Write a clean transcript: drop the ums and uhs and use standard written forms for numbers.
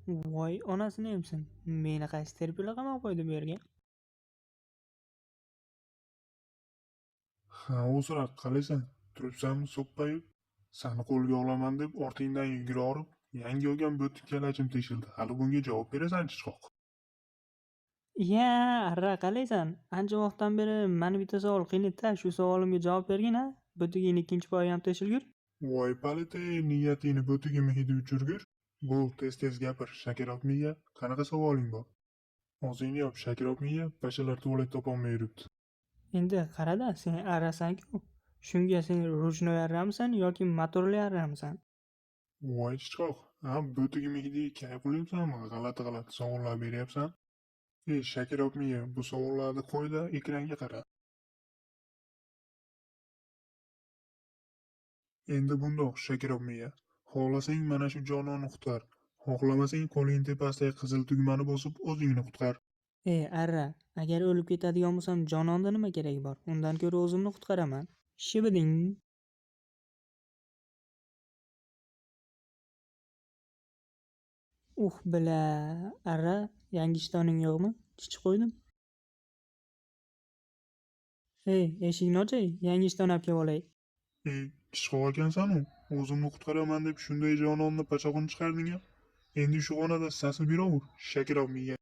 Voy onasini emsin. Meni qaysi terpila qamab qo'ydi bu yerga? Ha, o'sira, qalaysan? Turibsanmi so'ppayib? Sani qo'lga olaman deb ortingdan yugurorib, yangi olgan bo'tik kalachim teshildi. Hali bunga javob berasan, chichqoq. Ya, arra qalaysan? Ancha vaqtdan beri mani bitta savol qiynaydi-da, shu savolimga javob bergin a? Bo'tigingni ikkinchi poyi ham teshilgur. Voy palite, niyatingni bo'tigimni hidi uchirgur. Bo'l, tez-tez gapir, shakarop miya, qanaqa savoling bor? Og'zingni yop, shakarop miya, pashalar tualet topolmay yuribdi. Endi qarada, sen arrasan-ku. Shunga sen rучной arramisan yoki motorli arramisan? Voy chichqoq, a bo'tigimni hidiga kayf qilyapsanmi? G'alati-g'alati savollar beryapsan. Ey, shakarop miya, bu savollarni qo'y-da, ekranga qara. Endi bundoq, shakarop miya, xohlasang mana shu jononni qutqar, xohlamasang qo'ling tepasidagi qizil tugmani bosib o'zingni qutqar. Ey arra, agar o'lib ketadigan bo'lsam, jononda nima keragi bor? Undan ko'ra o'zimni qutqaraman. Shibiding. Bila, arra, yangi ishtoning yo'qmi? Chichib qo'ydim. Ey, eshikni ochay, yangi ishton olib kelib olay. Ey, chichqoq ekansan-u, o'zimni qutqaraman deb shunday jononni pachog'ini chiqarding-a? Endi shu xonada sasib yuravur, shakarop miya.